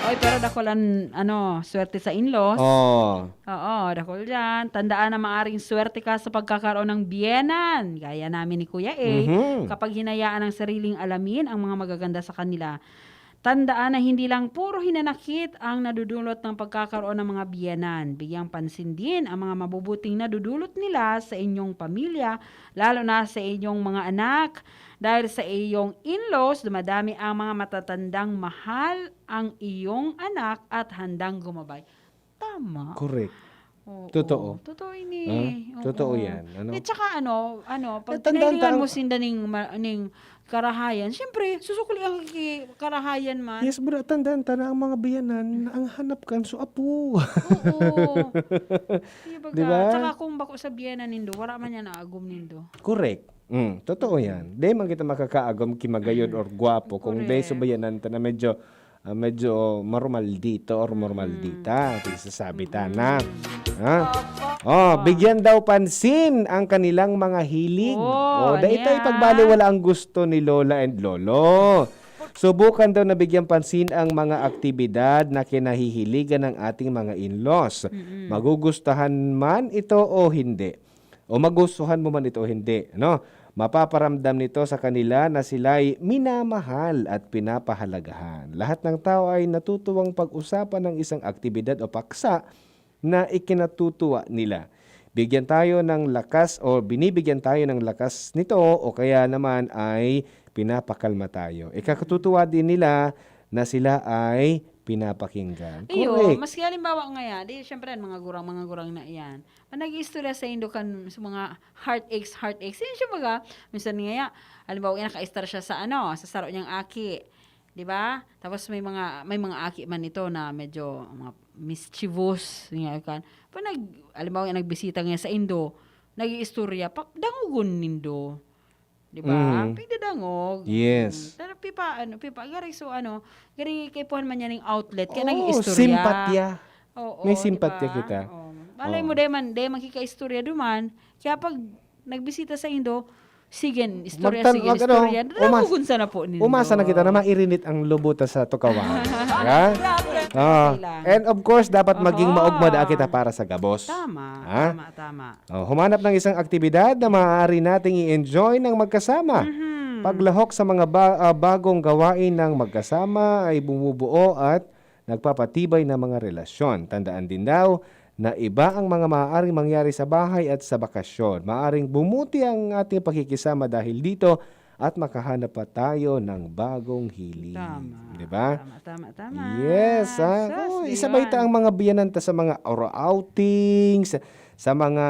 Oy, pero dakulan, ano, swerte sa in-laws. Oh. Oo, dakul yan. Tandaan na maaring swerte ka sa pagkakaroon ng biyenan. Gaya namin ni Kuya A, Mhm. kapag hinayaan ang sariling alamin ang mga magaganda sa kanila. Tandaan na hindi lang puro hinanakit ang nadudulot ng pagkakaroon ng mga biyenan. Bigyang pansin din ang mga mabubuting nadudulot nila sa inyong pamilya, lalo na sa inyong mga anak. Dahil sa iyong in-laws, dumadami ang mga matatandang mahal ang iyong anak at handang gumabay. Tama. Correct. Oo. Totoo. Totoo ini. Ah, Oo. totoo yan, ano? At saka ano, ano, pag Natandaan tinilingan ta- mo sinda ning, ma- ning karahayan, siyempre, susukli ang ki- karahayan man. Yes, bro. Tandaan ta na ang mga biyanan, ang hanap kan so apo. Oo. Di ba? Di ba? Tsaka kung bako sa biyanan nindo, wala man yan naagom nindo. Correct. Mm, totoo yan. Di man kita makakaagom ki magayod or gwapo kung Correct. beso ba yan ta na medyo, ah, medyo marumal dito or marumal dita. Pagsasabi ta na. Ha? Oh, bigyan daw pansin ang kanilang mga hilig. Oh, Oh, dahil tayo niya. Pagbaliwala ang gusto ni Lola and Lolo. Subukan daw na bigyan pansin ang mga aktibidad na kinahihiligan ng ating mga in-laws. Magugustuhan man ito o hindi, o magustuhan mo man ito o hindi, no? Mapaparamdam nito sa kanila na sila'y minamahal at pinapahalagahan. Lahat ng tao ay natutuwang pag-usapan ng isang aktibidad o paksa na ikinatutuwa nila. Bigyan tayo ng lakas o binibigyan tayo ng lakas nito o kaya naman ay pinapakalma tayo. Ikakatutuwa din nila na sila ay pinapakinggan. Iyo, Correct. Maski halimbawa nga yan, di syempre ang mga gurang, mga gurang na iyan. Pag nag-iistorya sa indo kan sa mga heartaches, heartaches, yun siya baga, minsan nga ya, halimbawa nga naka-istar siya sa ano, sa saro niyang aki, di ba? Tapos may mga may mga aki man ito na medyo mga mischievous nga kan. Pag nag halimbawa nga nagbisita nga sa indo, nag-iistorya, pa, dangogon nindo. Di ba? Mhm. Pigdadangog. Yes. Mm. Pero pipa, ano, pipa, gari so ano, gari kaipuhan man niya ning outlet, kaya Oo, nag-iistorya. Simpatya. Oo, May di simpatya ba? kita. Oo. Malay Oo. mo, dahil man, dahil makikaistorya duman, kaya pag nagbisita sa indo, Sige, istorya, Magtan- sige, mag- ano, istorya. umas- Nagugunsa na po nindo. Umasa na kita na mairiniit ang lubot sa tukawan. Ha? Grabe, grabe Ah, sila. and of course, dapat maging Aha. maugma daa kita para sa gabos. Tama, Ha? tama, tama. Oh, humanap ng isang aktibidad na maaari nating i-enjoy ng magkasama. Mhm. Paglahok sa mga ba- ah, bagong gawain ng magkasama ay bumubuo at nagpapatibay ng mga relasyon. Tandaan din daw na iba ang mga maaaring mangyari sa bahay at sa bakasyon. Maaaring bumuti ang ating pakikisama dahil dito at makahanap pa tayo ng bagong hiling. Tama. Di ba? Tama, tama, tama. Yes, ha? Sus, Oh, di isabay yan. ta ang mga biyanan ta sa mga or outings, sa mga,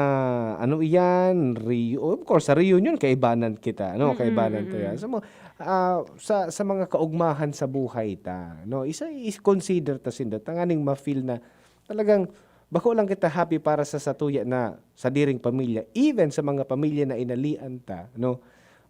ano iyan, re- of course, sa reunion, kaibanan kita, ano? Mm-mm, Kaibanan ta mm-mm. yan. So, mo- ah, sa, sa mga kaugmahan sa buhay ta, no? Isa, is-consider ta sinda, tanganing ma-feel na talagang bako lang kita happy para sa satuya na sadiring pamilya, even sa mga pamilya na inalian ta, no?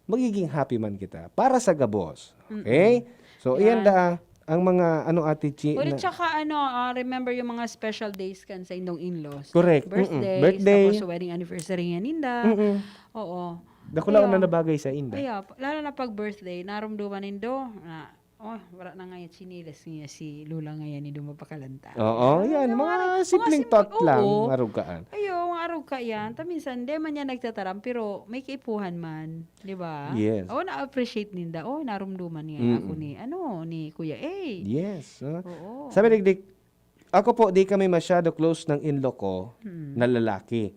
Magiging happy man kita para sa gabos. Okay? So, iyan Yan. da ang mga ano, Ate Chi, Ulit, na- tsaka ano, ah, remember yung mga special days kan sa indong in-laws. Correct. Birthdays, Mm-mm. Birthday. Tapos wedding anniversary nga ninda. Mm-mm. Oo. Dakulaon Kaya, na nabagay sa inda. Kaya, lalo na pag birthday, narumduman nindo na, oh, wala na nga yung chinelas niya si Lola ngayon, nindo mapakalanta. Oo, yan. Mga simpleng thought lang, marugaan. Ayo, mga arog ka yan. Ta minsan, di man yan nagtataram, pero may kaipuhan man. Di ba? Yes. Oh, na-appreciate ninda. Oh, narumduman nga Mm-mm. ako ni, ano, ni Kuya A. Yes. Ah. Oo. Sabi ni Dick, ako po, di kami masyado close ng in-law ko Hmm. na lalaki.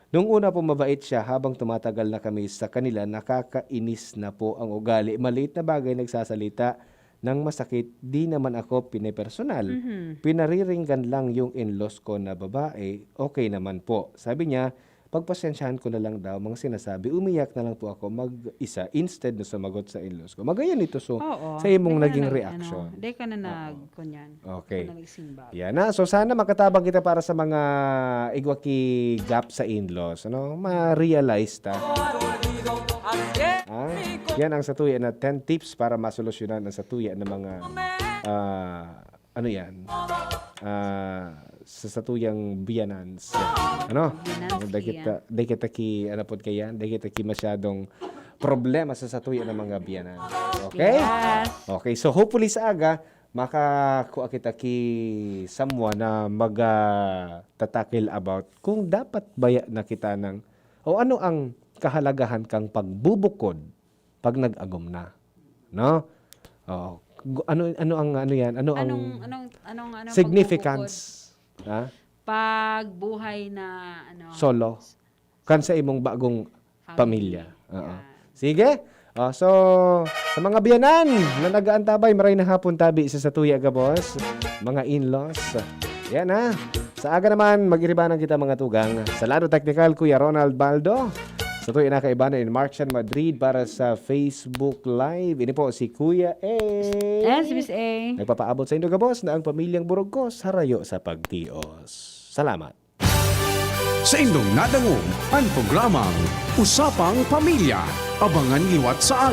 Nung una po, mabait siya. Habang tumatagal na kami sa kanila, nakakainis na po ang ugali. Maliit na bagay, nagsasalita ng masakit. Di naman ako pinepersonal. Mhm. Pinareringgan lang yung in-laws ko na babae. Okay naman po. Sabi niya, pagpasensyahan ko na lang daw mga sinasabi. Umiyak na lang po ako mag-isa instead na sumagot sa in-laws ko. Magayon ito, so, Oo. sa imong Di ka na naging nag-, reaction. Ano, di ka na Oo. nag-, kunyan. Okay. Di ka na nagsimbag. Yan na. So, sana makatabang kita para sa mga igwa ki gap sa in-laws. Ano? Ma-realize ta. Ah, yan ang satuya na ten tips para masolusyonan ang satuya ng mga ah, ano yan? Ah, sa satuyang biyanans. Ano? Biyanans, Dahil kita, dahil kita ki, ano po kaya? Dahil kita ki masyadong problema sa satuya ng mga biyanan. Okay? Yes. Okay, so hopefully sa aga, makakuha kita ki someone na mag ah, tatakil about kung dapat baya na kita ng, o ano ang kahalagahan kang pagbubukod pag nag-agom na. No? Oh, gu- ano ano ang ano yan? Ano ang Anong, anong, anong, anong significance? pagpupukod? Ha? Pagbuhay na, ano, Solo. Kan sa imong bagong family. Pamilya. Oo. Yan. Sige. Oh, so, sa mga biyanan na nag-aantabay, maray na hapon tabi sa satuya gabos, mga in-laws. Yan ha. Sa aga naman, mag-iribanan kita mga tugang. Sa lado teknikal, Kuya Ronald Baldo. Sa tuya na kaibanan in Mark San Madrid para sa Facebook Live. Ini po si Kuya A. Yes, Miss A. Nagpapaabot sa indo gabos na ang pamilyang Burugkos harayo sa pagtios. Salamat. Sa indong nadangog an programang Usapang Pamilya. Abangan liwat sa